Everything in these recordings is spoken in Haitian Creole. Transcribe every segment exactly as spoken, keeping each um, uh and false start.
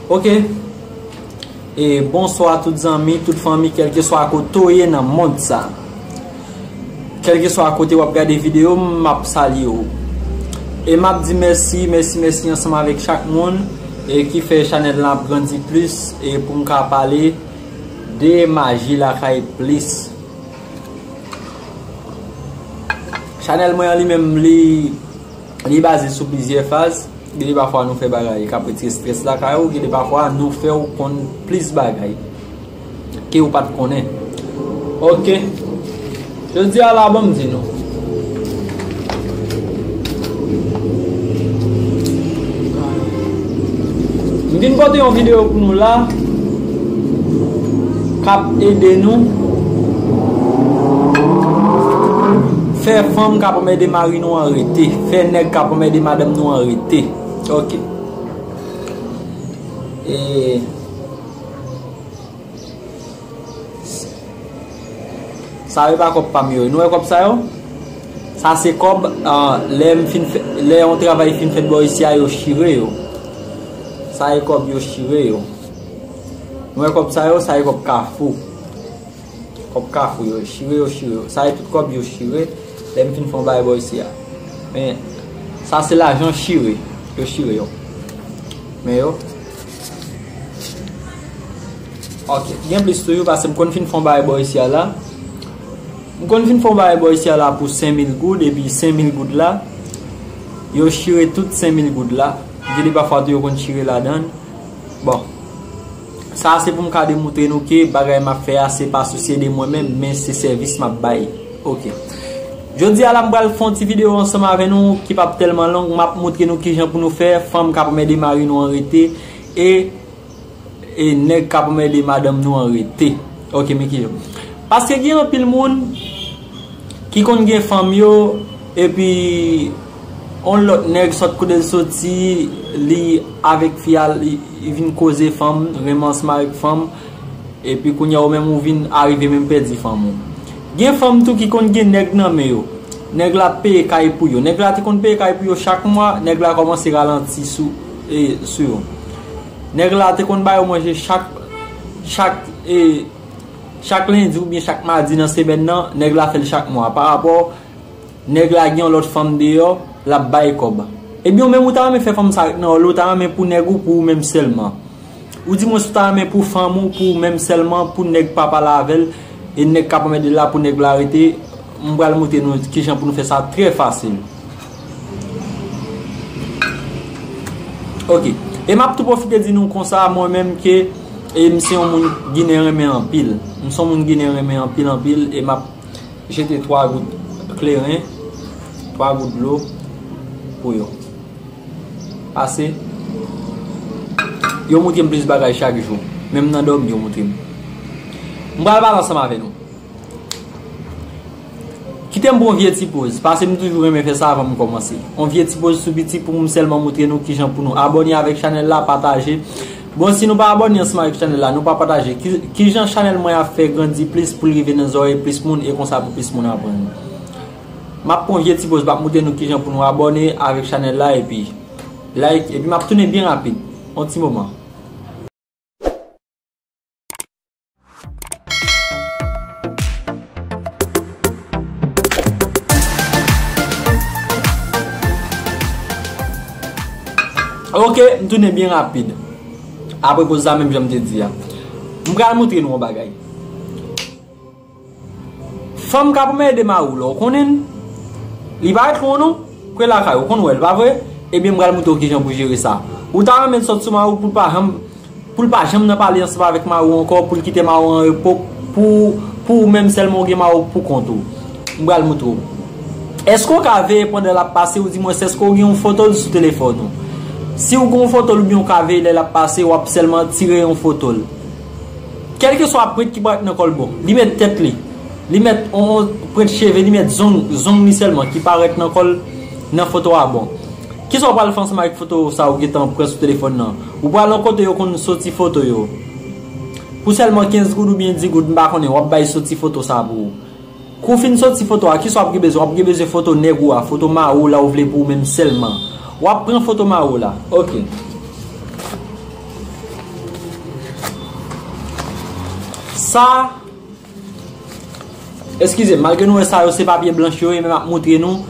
Ok. E bonswa tout zanmi, tout fanmi, kèlkeswa kote w ye nan mond sa. Kèlkeswa kote w ap gade videyo m, m ap salye w. E m ap di mèsi, mèsi, mèsi ansanm avèk chak moun e ki fè chanèl la ap grandi plis e pou m ka pale de maji lakay plis. Chanèl mwen an li menm li, li baze sou plizyè faz. Gen de pafwa nou fè bagay k ap retire estrès lakay ou, gen de pafwa nou fè w konn plis bagay ke ou pa t konnen. Ok. Jodi a la, ban m di nou. M vin pote yon videyo pou nou la k ap ede nou fè fanm k ap anmède mari nou an rete, fè nèg k ap anmède madanm nou an rete. Ok. E Sa yo pa kòb pa m yo. Nou wè kòb sa yo? Sa se kòb, ah, lè m fin fè, lè yon travay fin fèt bò isi a, yo chire yo. Sa e kòb yo chire yo. Nou wè kòb sa yo? Sa e kòb Kafou. Kòb Kafou yo chire, yo chire yo. Sa e tout kòb yo chire. Lè m fin fè yon bagay bò isi a. Men, sa se lajan chire. Yo chire yo. Men yo. Ok, gen plis toujou paske m konn fin fè yon bagay bò isi a la. M konn fin fè yon bagay bò isi a la pou senk mil goud, epi senk mil goud la, yo chire tout senk mil goud la. Gen de pafwa tou yo konn chire ladan l. Bon, sa se pou m ka demontre nou ke bagay m ap fè a se pa sou se de mwen menm, men se sèvis m ap bay. Ok. Jodi a la, m pral fè yon ti videyo ansanm avè nou ki p ap tèlman long. M ap montre nou kijan pou nou fè fanm k ap anmède mari nou an rete e, e nèg k ap anmède madanm nou an rete. Ok, men kijan. Paske gen anpil moun ki konn gen fanm yo, epi yon lòt nèg sòt kote l soti, li avèk fi a, li, li vin koze fanm, renmen ansanm avèk fanm, epi kounye a ou menm ou vin arive menm pèdi fanm ou. Gen fanm tou ki konn gen nèg nan men yo. Nèg la ap peye kay pou yo. Nèg la te konn peye kay pou yo chak mwa, nèg la kòmanse ralanti sou, e, sou yo. Nèg la te konn ba yo manje chak, chak, e, chak lendi oubyen chak madi nan semèn nan, nèg la fè l chak mwa. Pa rapò, nèg la gen yon lòt fanm deyò, l ap bay kòb. Ebyen, ou menm ou ta renmen fè fanm sa ret nan wòl ou, ou ta renmen pou nèg ou, pou ou menm sèlman. Ou di mwen si w ta renmen pou fanm ou, pou ou menm sèlman, pou nèg pa pale avè l, e nèg k ap anmède l la pou nèg la rete, m pral montre nou kijan pou nou fè sa trè fasil. Ok. E m ap tou pwofite di nou konsa, mwen menm ke, e m se yon moun Ginen renmen anpil. M se yon moun Ginen renmen anpil, anpil, e m ap jete twa gout kleren, twa gout dlo pou yo. Pase, yo montre m plis bagay chak jou. Menm nan dòmi, yo montre m. M pral pale ansanm avè nou. Kite m pran yon vye ti poz, paske m toujou renmen fè sa avan m kòmanse. Yon vye ti poz sou piti pou m sèlman montre nou kijan pou nou abòne avèk chanèl la, pataje. Bon, si nou pa abòne ansanm avèk chanèl la, nou pa pataje, ki, kijan chanèl mwen ap fè grandi plis pou l rive nan zòrèy plis moun e konsa pou plis moun aprann? M ap pran yon vye ti poz, m ap montre nou kijan pou nou abòne avèk chanèl la epi like, epi m ap tounen byen rapid. Yon ti moman. Ok, m tounen byen rapid. Apre poz la, menm jan m te di a. M pral montre nou yon bagay. Fanm k ap anmède mari w la, ou konnen l? Li pa ret lwen w non. Kwè lakay ou, ou konn wè l, pa vre? Ebyen, m pral montre w kijan pou jere sa. Ou ta renmen l sot sou mari w pou l pa janm, pou l pa janm nan pale ansanm avèk mari w ankò, pou l kite mari w an repo, pou, pou ou menm sèlman ou gen mari w pou kont ou. M pral montre w. Èske w ka veye pandan l ap pase, ou di mwen, èske w gen yon foto l sou telefòn ou? Si w gen yon foto l oubyen w ka veye lè l ap pase, w ap sèlman tire yon foto l. Kèlkeswa prent ki parèt nan kò l, bon, li met tèt li, li met on, on prent cheve, li met zong, zong li sèlman ki parèt nan kò l nan foto a, bon. Kisa w pral fè ansanm avèk foto sa ou gentan pran sou telefòn nan? Ou pral yon kote yo konn soti foto yo. Pou sèlman kenz goud oubyen dis goud, m pa konnen, w ap bay soti foto sa pou ou. Kou w fin soti foto a, kisa w ap gen bezwen? W ap gen bezwen foto nèg ou a, foto mari w la ou vle pou ou menm sèlman. W ap pran foto mari w la. Ok. Sa, eskize m, malgre nou wè sa yo se papye blanch yo ye, men m ap montre nou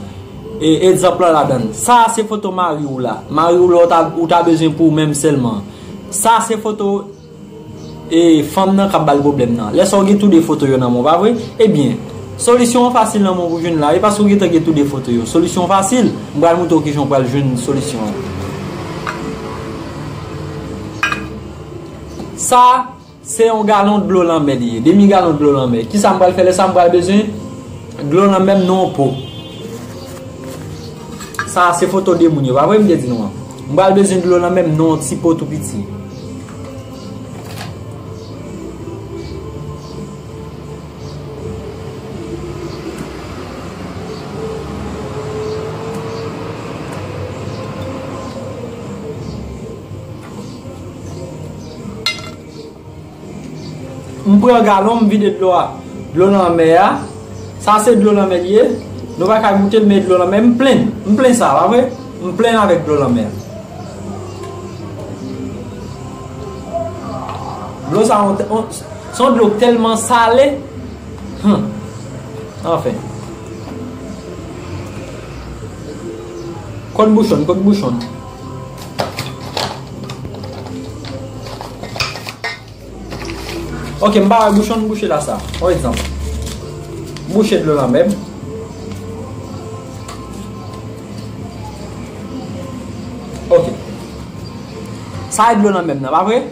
e, egzanp lan ladan l. Sa a se foto mari w la. Mari w la, ou ta, ou ta bezwen pou ou menm sèlman. Sa se foto e, fanm nan k ap ba l pwoblèm nan. Lè sa w gen tou de foto yo nan men w, pa vre? Ebyen, solisyon an fasil nan men w pou jwenn la. E paske w gentan gen tou de foto yo. Solisyon an fasil. M pral montre w kijan w pral jwenn solisyon an. Sa, se yon galon dlo lanmè li ye. Demi galon dlo lanmè. Kisa m pral fè lè sa? M pral bezwen dlo lanmè m nan yon po. Sa a se foto de moun yo. Pa vre m te di nou an? M pral bezwen dlo lanmè m nan yon ti po tou piti. M pran galon, m vide dlo a. Dlo lanmè a. Sa se dlo lanmè li ye. Nou pa ka goute l, men dlo lanmè. M plen. M plen sa, pa vre? M plen avèk dlo lanmè a. Dlo sa, on, on, se yon dlo k tèlman sale. Hum. Anfen. Kot bouchon, kot bouchon. Ok, m pa wè bouchon, m bouche la sa. On egzanp. Bouche dlo lanmè m. Ok. Sa e dlo lanmè m nan, pa vre?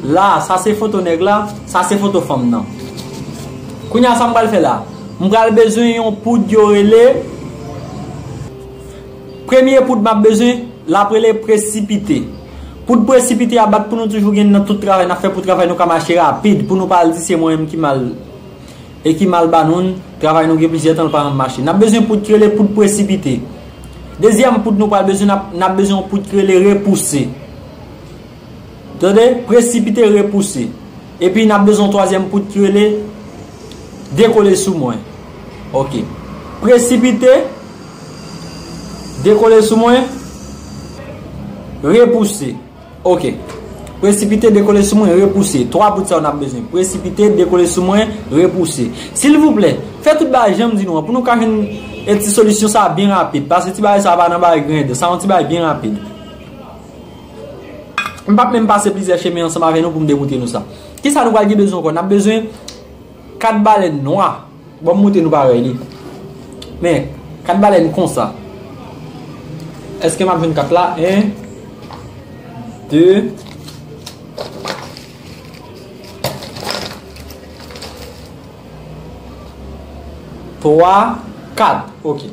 La, sa se foto nèg la, sa se foto fanm nan. Kounye a, sa m pral fè la? M pral bezwen yon poud yo rele. Premye poud m ap bezwen, l ap rele presipite. Poud presipite a bat pou nou toujou gen nan tout travay n ap fè pou travay nou ka mache rapid, pou nou pa al di se mwen menm ki mal e ki mal ba nou, travay nou gen plizyè tan l pa janm mache. N ap bezwen poud ki rele poud presipite. Dezyèm poud nou pral bezwen, n ap, n ap bezwen yon poud ki rele repouse. Tande, presipite, repouse. Epi n ap bezwen yon twazyèm poud ki rele dekole sou mwen. Ok. Presipite, dekole sou mwen, repouse. Ok. Presipite, dekole sou mwen, repouse. Twa poud sa yo n ap bezwen. Presipite, dekole sou mwen, repouse. Silvouplè, fè tout bagay jan m di nou an, pou nou ka jwenn e ti solisyon sa a byen rapid. Paske ti bagay sa a pa nan bagay grandè. Sa yon ti bagay byen rapid. M p ap menm pase plizyè chemen ansanm avè nou pou m demontre nou sa. Kisa nou pral gen bezwen ankò? N ap bezwen kat balèn nwa. Bon, m montre nou parèy li. Men, kat balèn konsa. Èske m ap jwenn kat la? En, de, twa, kat. Ok.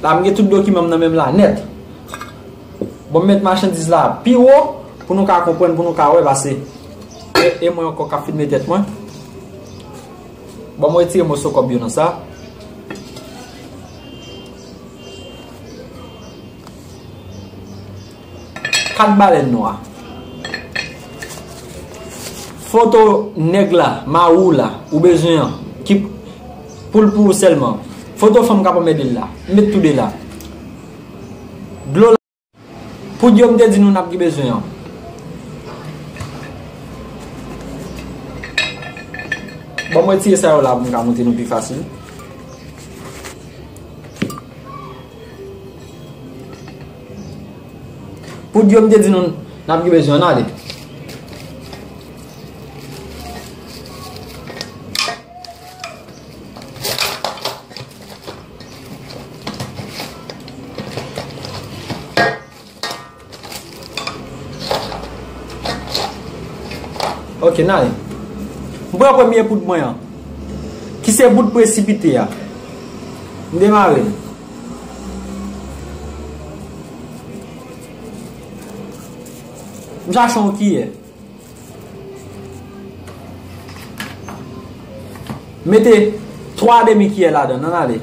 La, m gen tout dokiman m nan men m la nèt. Bon, m met machandiz la pi wo pou nou ka konprann, pou nou ka wè, pase e, e mwen ankò k ap filme tèt mwen. Bon, m retire moso kòb yo nan sa. Kat balèn nwa. Foto nèg la, mari w la, ou bezwen an, ki pou l pou ou sèlman. Foto fanm k ap anmède l la. M met tou de la. Dlo la. Poud yo m te di nou n ap gen bezwen an. Bon, mwen retire sa yo la pou m ka montre nou pi fasil. Poud yo m te di nou n ap gen bezwen an, ale. Ok, n ale. M pran premye poud mwen an, ki se poud presipite a. M demare l. M chache yon kiyè. Mete twa demi kiyè ladan, ann ale.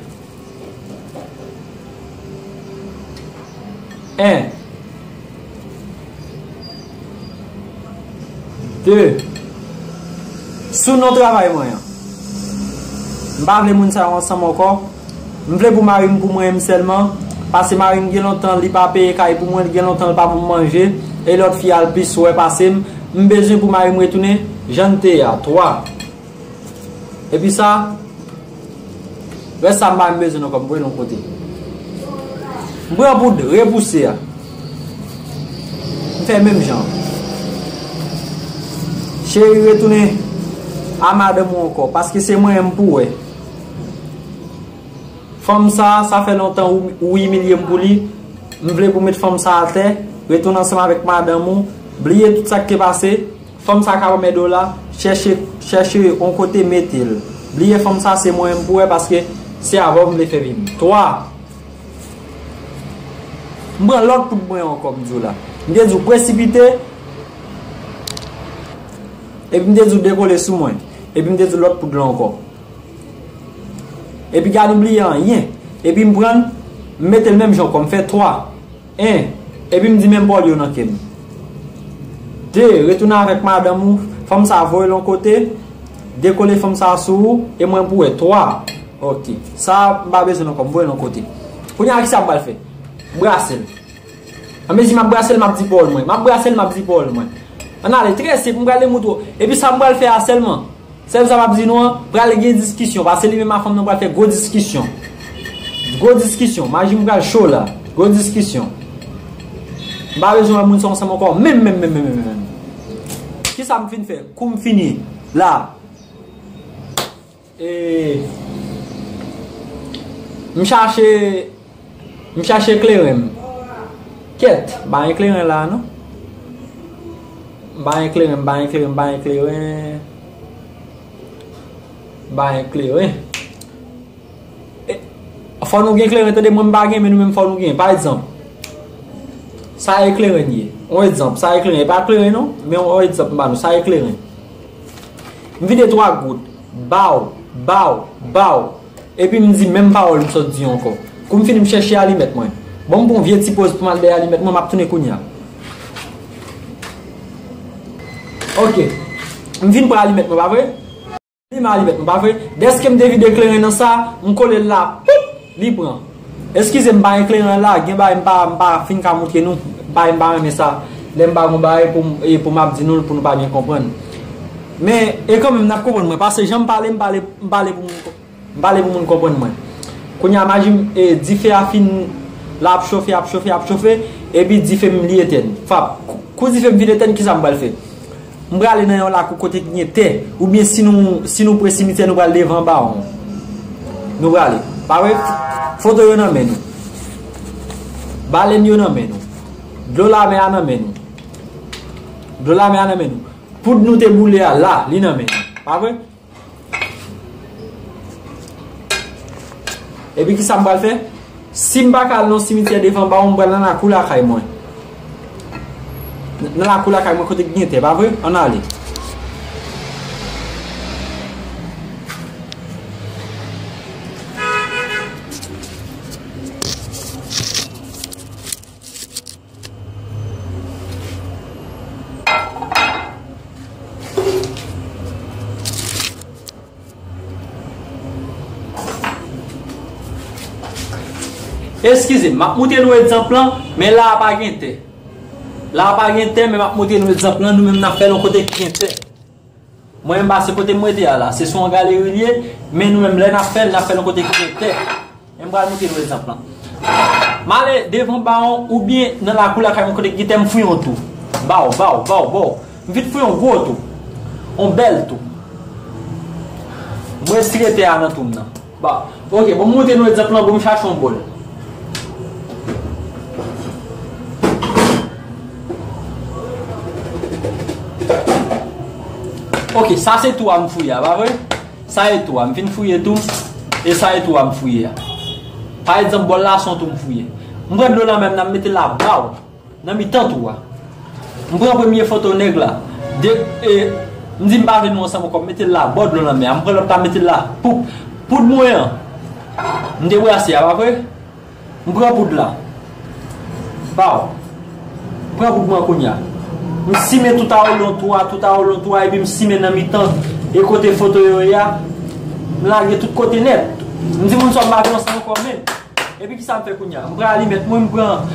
En. De. Sou non travay mwen an. M pa vle moun sa yo ansanm ankò. M vle pou mari m pou mwen menm sèlman. Pase mari m gen lontan li pa peye kay pou mwen, li gen lontan li pa ban m manje. E lòt fi a l plis wè pase m. M bezwen pou mari m retounen. Jan n te ye a, twa. Epi sa, rès sa m pa menm bezwen l ankò, m voye l yon kote. M pran poud repouse a. M fè menm jan. Cheri, retounen a madanm ou ankò, paske se mwen menm pou wè. Fanm sa, sa fè lontan ou, ou imilye m pou li. M vle pou w met fanm sa atè, retounen ansanm avèk madanm ou, bliye tout sa k te pase. Fanm sa ka ban m dola, chèche, chèche yon kote mete l. Bliye fanm sa, se mwen menm pou wè, paske se avè w m vle fè vi m. Twa. M pran lòt poud mwen ankò, m di w la. M te di w presipite, epi m te di w dekole sou mwen. Epi m te di w lòt poud la ankò. Epi gade, m bliye anyen. Epi m pran l, m mete l menm jan ankò, m fè twa. En, epi m di menm pawòl yo nan kè m. De, retounen avèk madanm ou, fanm sa voye l yon kote, dekole fanm sa sou ou, e mwen pou wè. Twa. Ok. Sa, m pa bezwen l ankò, m voye l yon kote. Kounye a, kisa m pral fè? M brase l. Anmezi m ap brase l, m ap di pawòl mwen. M ap brase l, m ap di pawòl mwen. Ann ale, trè senp, m pral demoutre w. Epi sa m pral fè a sèlman. Sèl sa m ap di nou an, pral gen diskisyon, paske li menm ak fanm nan pral fè gwo diskisyon. Gwo diskisyon, maji m pral cho la. Gwo diskisyon. M pa bezwen wè moun sa ansanm ankò, menm, menm, menm, menm, menm, menm. Kisa m fin fè? Kou m fini la. E, m chache, m chache kleren m. Kèt, m pa gen kleren la non. M pa gen kleren, m pa gen kleren, m pa gen kleren. M pa gen kleren. E, fò nou gen kleren, tande, mwen m pa gen, men nou menm fò nou gen. Pa egzanp, sa e kleren ye. On egzanp, sa e kleren, e pa kleren non, men on egzanp m ba nou, sa e kleren. M vide twa goud, baw, baw, baw. Epi m di menm pawòl m sot di ankò. Kou m fini, m chèche alimèt mwen. Bon, m pran vye ti poz pou m al dèyè alimèt mwen, m ap tounen kounye a. Ok. M fin pran alimèt mwen, pa vre? Li m alimèt mwen, pa vre? Dèske m te vide kleren nan sa, m kole l la, poup, li pran. Eskize m, pa gen kleren la, gen bagay m pa, m pa fin ka montre nou, bagay m pa renmen sa. Lè m pa gon bagay pou m, e pou m ap di nou l pou nou pa byen konprann. Men, e kanmenm, n ap konprann mwen, paske jan m pale, m pale, m pale pou moun, m pale pou moun konprann mwen. Kounye a, maji m, e, dife a fin, la ap chofe, ap chofe, ap chofe, epi dife m li etèn. Fap, kou, kou dife m fin etèn, kisa m pral fè? M prale nan yon lakou kote ki gen tè, oubyen si nou, si nou pre simityè, nou pral devan bawon. Nou prale. Pa vre? Foto yo nan men nou. Balèn yo nan men nou. Dlo lamè a nan men nou. Dlo lamè a nan men nou. Poud nou te boule a la, li nan men nou. Pa vre? Epi kisa m pral fè? Si m pa ka al nan simityè devan bawon, m pral nan lakou lakay mwen. Nan lakou lakay mwen kote k gen tè, pa vre? Ann ale. Eskize m, m ap montre nou egzanp lan, men la a pa gen tè. La a pa gen tè, men m ap montre nou egzanp lan, nou menm n ap fè l yon kote ki gen tè. Mwen menm, pa se kote m rete a la, se sou yon galeri l ye, men nou menm, lè n ap fè l, n ap fè l yon kote ki gen tè. Men m pral montre nou egzanp lan. M ale devan bawon oubyen nan lakou lakay mwen kote ki gen tè, m fouye yon tou. Baw, baw, baw, baw. M vin fouye yon gwo tou. Yon bèl tou. M retire tè a nan tou m nan. Ba, ok, bon, m montre nou egzanp lan, bon, m chache yon bòl. Ok, sa se tou a m fouye a, pa vre? Sa e tou a, m fin fouye tou. E sa e tou a m fouye a. Pa egzanp, bòl la se yon tou m fouye. M pran dlo lanmè m nan, m mete l la baw. Nan mitan tou a. M pran premye foto nèg la. De, e, m di m pa vle nou ansanm ankò, m mete l la bò dlo lanmè a. M pran lòt la, m mete l la. Pou, poud mwen an. M te brase a, pa vre? M pran poud la. Baw. M pran poud mwen kounye a. M simen tout awolon tou a, tout awolon tou a, epi m simen nan mitan. E kote foto yo ye a, m lage tout kote nèt. M di moun sa m pa vle ansanm ankò menm. Epi kisa m fè kounye a? M pran alimèt mwen, m pran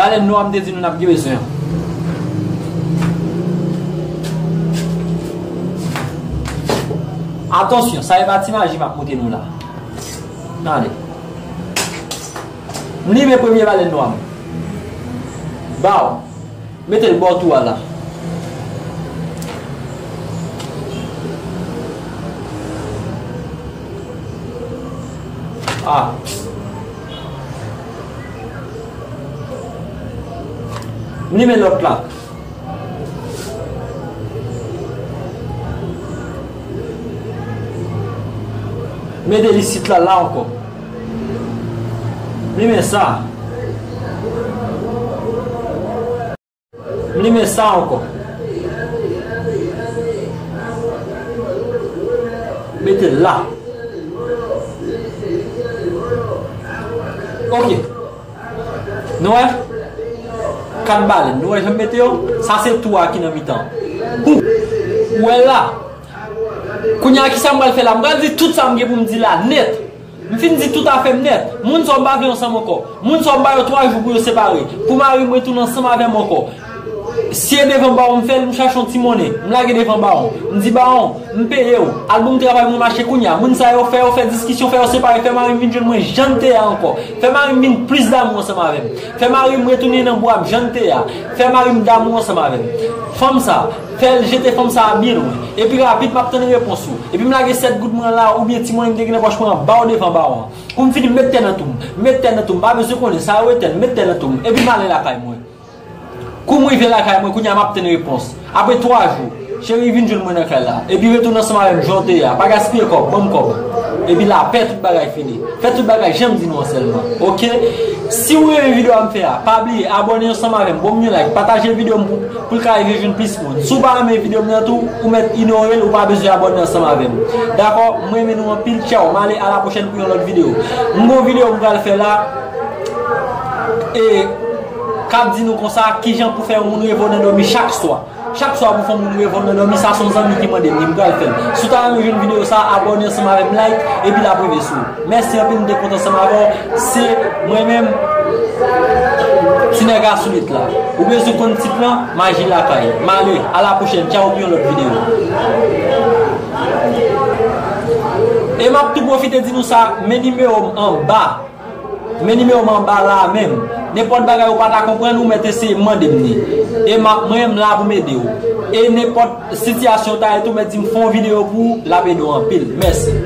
balèn nwa m te di nou n ap gen bezwen an. Atansyon, sa e pa ti maji m ap montre nou la. Tande. M limen premye balèn nwa m. Baw. Mete l bò tou a la. Ah. M limen lòt la. Mete l isit la, la ankò. M limen sa. M limen sa ankò. Mete l la. Ok. Nou wè? Kat balèn. Nou wè jan m mete yo? Sa se tou a ki nan mitan. Pou. Ou wè l la? Kounye a, kisa m pral fè la? M pral di tout sa m gen pou m di la nèt. M fin di tout afè m nèt. Moun sa yo m pa vle ansanm ankò. Moun sa yo m ba yo twa jou pou yo separe. Pou mari m retounen ansanm avè m ankò. Si e devan bawon m fè l, m chache yon ti monnen. M lage devan bawon. M di bawon, m peye w. Al bon travay mwen mache kounye a. Moun sa yo fè yo fè diskisyon, fè yo separe, fè mari m vin jwenn mwen jan l te ye a ankò. Fè mari m vin plis damou ansanm avè m. Fè mari m retounen nan bwa m jan l te ye a. Fè mari m damou ansanm avè m. Fanm sa, fè l jete fanm sa a byen lwen. Epi rapid, m ap tann repons ou. Epi m lage sèt goud mwen la, oubyen ti monnen m te gen nan pòch mwen an, ba w devan bawon an. Kou m fini, m met tè nan tou m. M met tè nan tou m. Pa bezwen konnen, sa yo etèn, m met tè nan tou m. Epi m ale lakay mwen. Kou m rive lakay mwen, kounye a m ap tann repons. Apre twa jou, cheri vin jwenn mwen nan kay la. Epi retounen ansanm avè m jan w te ye a. Pa gaspiye kòb, ban m kòb. Epi lapè, tout bagay fini. Fè tout bagay jan m di nou an sèlman. Oke? Si w renmen videyo a m fè a, pa bliye abòne ansanm avè m, ban m yon like, pataje videyo m pou, pou l ka rive jwenn plis moun. Si w pa renmen videyo m nan tou, ou mèt inore l, ou pa bezwen abòne ansanm avè m. Dakò? M renmen nou anpil. Tchaw, m ale, a la pwochèn pou yon lòt videyo. M gon videyo m pral fè la. E k ap di nou konsa, kijan pou fè yon moun reve w nan dòmi chak swa. Chak swa pou fè yon moun reve w nan dòmi, sa se yon zanmi ki mande m li, m pral fè l. Si w ta renmen jwenn videyo sa, abòne ansanm avè m, like, epi l ap rive sou ou. Mèsi anpil, m te kontan ansanm avè w. Se mwen menm, ti nèg a sou bit la. Ou bezwen konn tit lan, Maji Lakay. M ale, a la pwochèn, tchaw pou yon lòt videyo. E m ap tou pwofite di nou sa, men nimewo m anba. Men nimewo m anba la a menm. Nenpòt bagay ou pa ta konprann, ou mèt eseye mande m li. E m ap, mwen, m la pou m ede w. E nenpòt sitiyasyon w ta ye tou, mèt di m fè yon videyo pou ou, l ap ede w anpil. Mèsi.